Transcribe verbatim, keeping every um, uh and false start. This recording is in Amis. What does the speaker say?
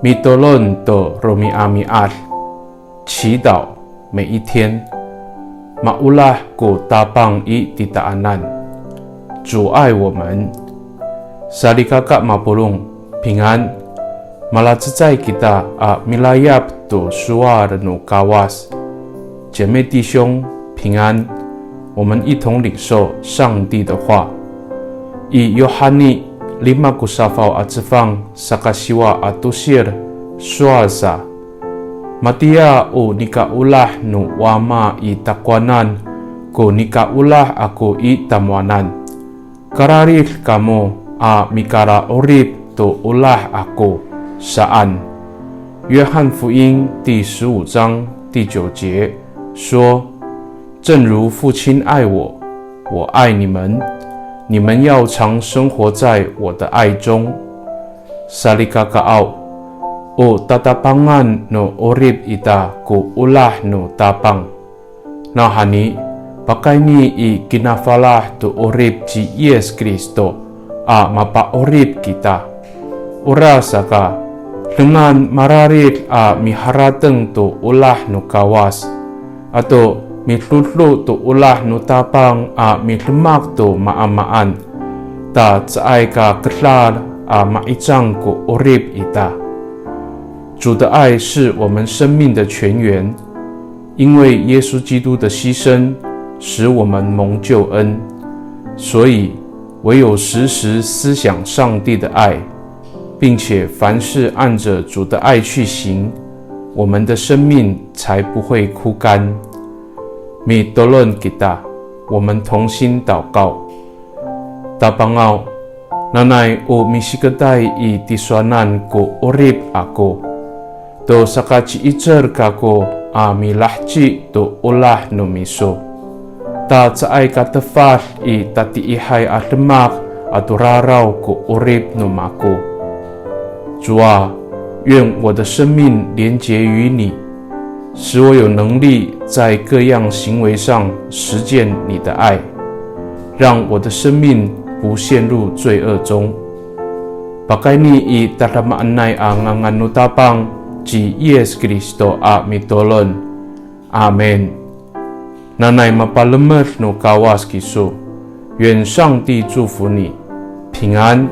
Mitolon to romi'ami'ad, 祈祷每一天。Maolah ko Tapang i titaanan, 主爱我们。Salikaka mapolong, 平安。Malacecay kita a milayap to sowal no Kawas. 姐妹弟兄，平安。我们一同领受上帝的话。I Yohani lima ko safaw a cefang saka siwa a tosir sowal sa, matiya o nikaolah no Wama i takowanan ko nikaolah ako i tamowanan. Kararid kamo a mikala'orip to olah ako saan. 约翰福音第十五章第九节说，正如父亲爱我，我爱你们，你们要常生活在我的爱中。Salikakaaw, o tatapangan no 'orip ita ko olah no Tapang. Nawhani, pakayni i kinafalah to 'orip ci Yis Kristo a mapa'orip kita. Orasaka, dengan mararid a miharateng to olah no Kawas, ato midodo to olah no Tapang a midemak to maamaan, ta caay ka kedal a ma'icang ko 'orip ita. 主的爱是我们生命的泉源，因为耶稣基督的牺牲，使我们蒙救恩。所以，唯有时时思想上帝的爱，并且凡事按着主的爱去行，我们的生命才不会枯干。Mitolon kita, 我们同心祷告。Tapangaw, nanay o misiketay i tisowanan ko 'orip ako, to sakaci'icel kako a milaheci to olah no miso. Ta caay ka tefad i tatiihay a demak ato raraw ko 'orip no mako. 主啊，愿我的生命连结于你，使我有能力在各样行为上实践你的爱，让我的生命不陷入罪恶中。Pakayni i tadamaanay a ngangan no Tapang ci Yis Kristo a mitolon. Amin. Nanay mapalemed no Kawas kiso. 愿上帝祝福你，平安。